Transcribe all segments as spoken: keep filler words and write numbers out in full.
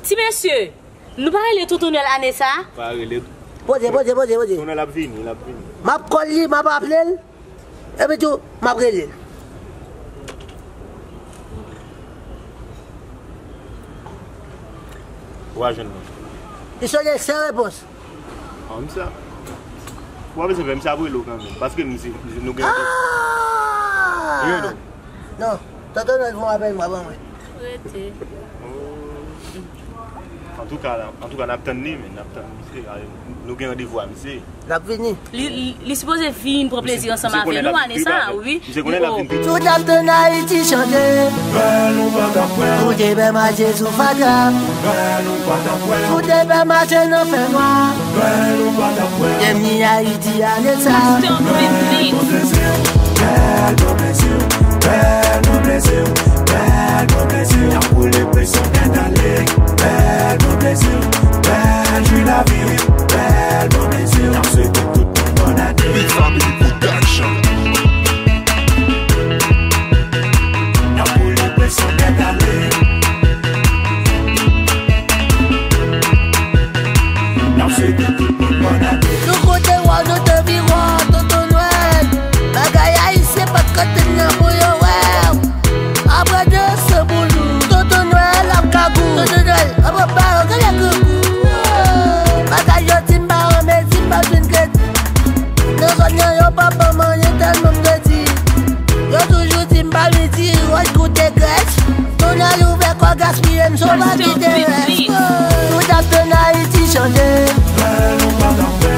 Ti mesye, nou pa rele Tonton Nwèl ane sa? Pa rele. Poze, poze, poze, poze. Tonton Nwèl ap vini, l ap vini. M ap call li, m ap aple l. Epi tou, m ap rele l. Ou a jwenn mwen. Li sonje san repons. Ah, misye ap, w ap bezwen fè misye ap rele w kanmenm. Paske misye, misye, nou gen. Ah! Rele w. Non, Tonton Nwèl fè yon apèl mwen, ban mwen. Rete. Antouka, antouka, n ap tann li, men n ap tann misye. Nou gen randevou a misye. L ap vini. Li, li, li sipoze vin pran plezi ansanm avè nou ane sa, wi. Misye konnen l ap vin. Si w t ap tann Ayiti chanje, ou te pè mache sou fatra. Ou te pè mache nan fènwa. Byenvni Ayiti ane sa. Bèl bon plezi, bèl bon plezi, bèl bon plezi, bèl bon plezi. N ap boule presyon nèt ale. Bèl bon plezi, bèl jou lavi, bèl bon plezi. N ap swete tout moun bòn ane. Big Family Production. N ap boule presyon nèt ale. N ap swete tout moun bòn ane. Nou kote w, nou te viwon, Tonton Nwèl. Bagay ayisyen pa t kote nan pou yo wè w. Apre de se boulou, Tonton Nwèl ap kagou. Tonton Nwèl, ap ap ba yo, gade grangou. Bagay yo di m pa renmen, di m pa vin kredi. Nan zòn nan, yo pa ban m anyen tèlman m te di. Yo toujou di m pa vin di, wòch koute grès. Tonèl ouvè kò gaspiye m, sova kite rès. Tout ap tann Ayiti chanje.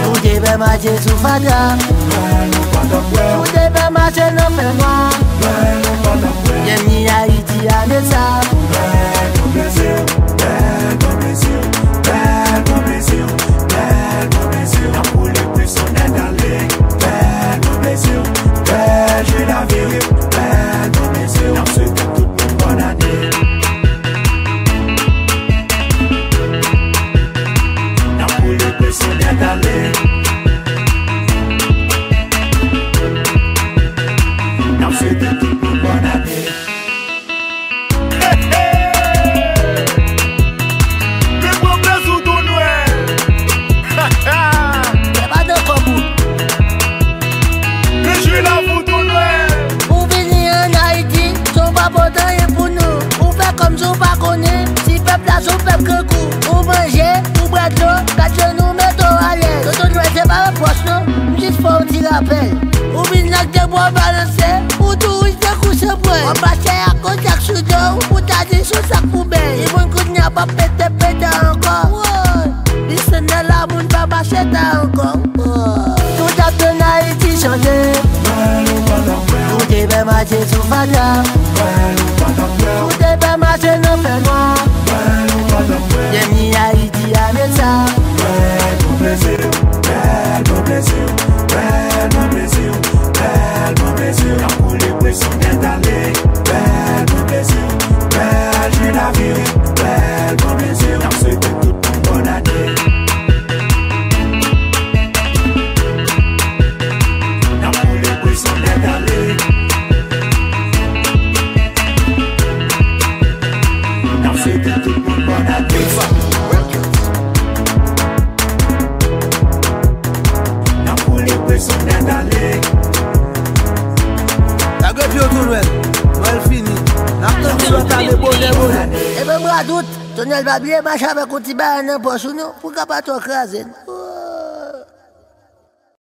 Ou te pè mache sou fatra. Ou te pè mache nan fènwa. Byenvni Ayiti ane sa. Bèl bon plezi, bèl bon plezi, bèl bon plezi, bèl bon plezi. N ap boule presyon nèt ale. Bèl bon plezi, bèl jou lavi, bèl bon plezi. N ap swete tout moun bòn ane. N ap boule presyon nèt ale. N ap swete tout moun bòn ane. Li pran plezi w tou nwè. Se pa de kòb ou. Li jwi la pou tou nwè. Ou vini ann Ayiti, san w pa pote anyen pou nou. Ou fè kòmsi w pa konnen, si pèp la se yon pèp grangou. Ou manje, ou bwè dlo, gad je nou mete w alèz. Tonton Nwèl se pa repwòch non, m jis fè yon ti rapèl. Ou vin ak de bò balanse, ou touris tankou se pwèl. W ap mache ak yon sak sou do w, ou ta di se yon sak poubèl. Li moun kounye a p ap pete pete ankò. Woy! Li se nan lamoun pa mache ta ankò. Woy! Tout ap tann Ayiti chanje. Ou te pè mache sou fatra. Ou te pè mache nan fènwa. Byenvni Ayiti ane sa. Bèl bon plezi, bèl bon plezi, bèl bon plezi, bèl bon plezi. N ap boule presyon nèt ale. Bèl bon plezi, bèl jou lavi, bèl bon plezi. N ap swete tout moun bòn ane. N ap boule presyon nèt ale. N ap swete tout moun bòn ane. N ap boule presyon nèt ale. Lage pye w tou Nwèl. Nwèl fini. N ap tann ti lòt ane bonè bonè. Epi m radout, Tonèl pa bliye mache avèk yon ti bagay nan pòch ou non, pou l ka pa twò kraze n.